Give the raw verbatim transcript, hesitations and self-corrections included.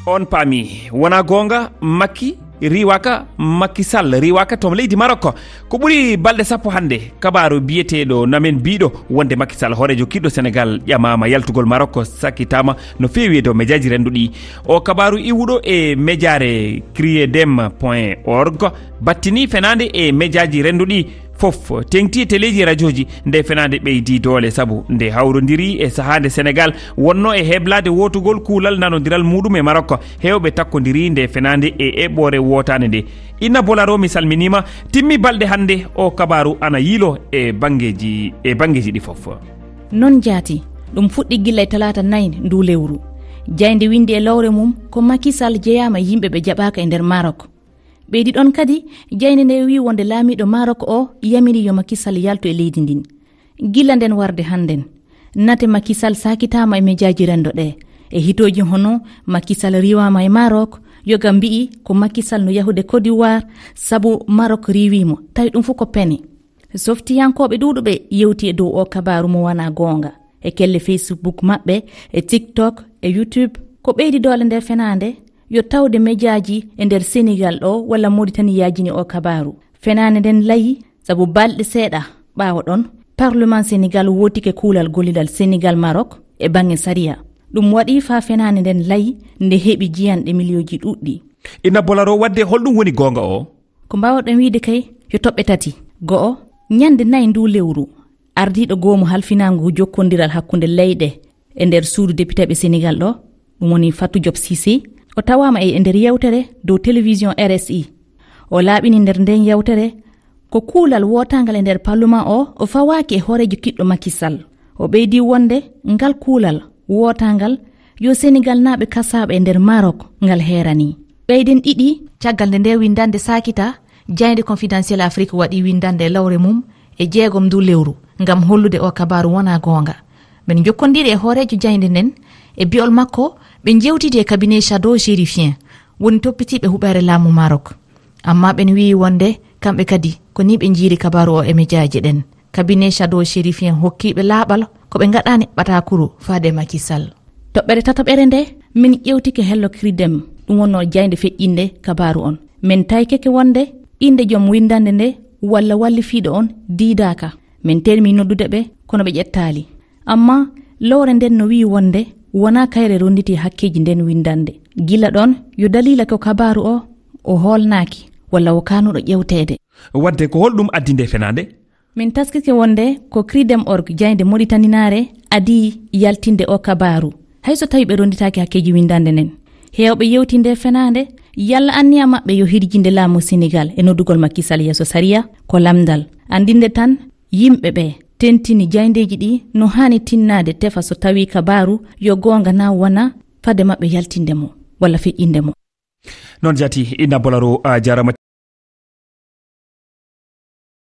On paami, wonaa goonga, Makki riiwaaka, Makki Sall riiwaaka to leydi Marok. Ko ɓuri balɗe sappo hannde, kabaaru biyeteeɗo Namen Biiɗo wonde Makki Sall, hooreejo kiɗɗo Senegaal, ƴamaama yaltugol Marok, sakkitaama no feewi e dow mejaaji rennduɗi. O kabaaru iwuɗo e mejaare criedem point org battini fenaande e mejaaji rennduɗi fof, teŋti e teleeji e rajooji. Nde fenaande ɓeydi doole sabu nde hawrondiri e sahaa nde Senegaal wonno e heblaade wootugol kuulal nanondiral muuɗum e Marok. Heewɓe takkondiri nde fenaande e eɓɓoore wootaande nde. Inna Bolaro, mi salminiima. Timmi balɗe hannde, o kabaaru ana yiilo e banngeeji, e banngeeji ɗi fof. Non jaati, ɗum fuɗɗi gilla e talaata nay ndu lewru. Jaynde windi e lowre mum ko Macky Sall jeyaama e yimɓe ɓe jaɓaaka e nder Marok. Ɓeydi ɗon kadi, jaynde nde wi wonde laamiiɗo Marok o yamiri yo Macky Sall yaltu e leydi ndin. Gila nden warde hannden, nate Macky Sall saakitaama e mejaaji renndo ɗe. E hitooji hono Macky Sall riiwaama e Marok, yoga mbi'i ko Macky Sall no yahude Côte d'Ivoire sabu Marok riiwii mo, tawi ɗum fof ko pene. Softiyankooɓe ɗuuɗuɓe yewti e dow o kabaaru mo wanaa goonga e kelle Facebook maɓɓe, e TikTok, e YouTube. Ko ɓeydi doole nder fenaande yo tawde mejaaji e nder Senegal ɗo walla Mauritanie yaajini o kabaaru. Fenaande nden layi sabu balɗe seeɗa ɓaawo ɗon, Parlement Senegal wootike kuulal gollidal Senegal Marok e baŋŋe sariya. Ɗum waɗi faa fenaande nden layi nde heɓi jiyanɗe miliyooji ɗuɗɗi. Ina Bolaro, waɗde holɗum woni goonga o? Ko mbaawɗen wiide kay yo toɓɓe tati. Go'o, ñande nay ndu lewru, ardiiɗo goomu halfinaangu jokkondiral hakkunde leyɗe e nder suudu depiteeɓe Senegal ɗo, ɗum woni Fatou Diop Cissé, o tawaama e nder yewtere dow télévision R S I. O laaɓini nder nden yewtere ko kuulal wootaangal e nder parlement o, o fawaaki e hooreejo kiɗɗo Macky Sall. O ɓeydi wonde ngal kuulal wootaangal yo Senegalnaaɓe kasaaɓe e nder Marok ngal heeranii. Ɓeyden ɗiɗi, caggal nde nde winndannde saakita, jaynde Confidentiel Afrique waɗi winndannde e lowre mum e jeegom ndu lewru ngam hollude o kabaaru wonaa goonga. Men njokkondiri e hooreejo jaynde nden, e bi'ol makko ɓe njewtidi e cabinet Shadow Chérifien, woni toppitiiɓe huɓeere laamu Marok. Amma ɓen wi'i wonde kamɓe kadi ko ni ɓe njiiri kabaaru o e mejaaji ɗen. Cabinet Shadow Chérifien hokkiiɓe laaɓal ko ɓe ngaɗaani ɓatakuru faade Macky Sall. Toɓɓere tataɓere nde, min ƴewtike hello Cridem, ɗum wonno jaynde feƴƴinde kabaaru on. Min taykeke wonde innde joom winndannde nde walla wallifiiɗo on diidaaka. Min termi noddude ɓe, kono ɓe ƴettaali. Amma lowre nden no wi'i wonde wonaa kayre ronditi hakkeeji nden winndannde. Gila ɗon, yo daliila ko kabaaru o, o hoolnaaki, walla o kaanuɗo ƴewteede. Wadde ko holɗum addi nde fenaande? Min taskike wonde ko Cridem Org, jaynde Moritaninaare, adii yaltinde o kabaaru, hay so tawi ɓe ronditaaki hakkeeji winndannde nden. Heewɓe yewti nde fenaande, yalla anniya maɓɓe yo hirjinde laamu Senegal e noddugol Macky Sall yeeso sariya, ko lamndal. Anndinde tan, yimɓe ɓe tentini jayndeeji ɗi no haani tinnaade, tefa so tawi kabaaru yo goonga naa wona, fade maɓɓe yaltinde mo walla feƴƴinde mo. Noon jaati, Inna Bolaro, a jaaraama.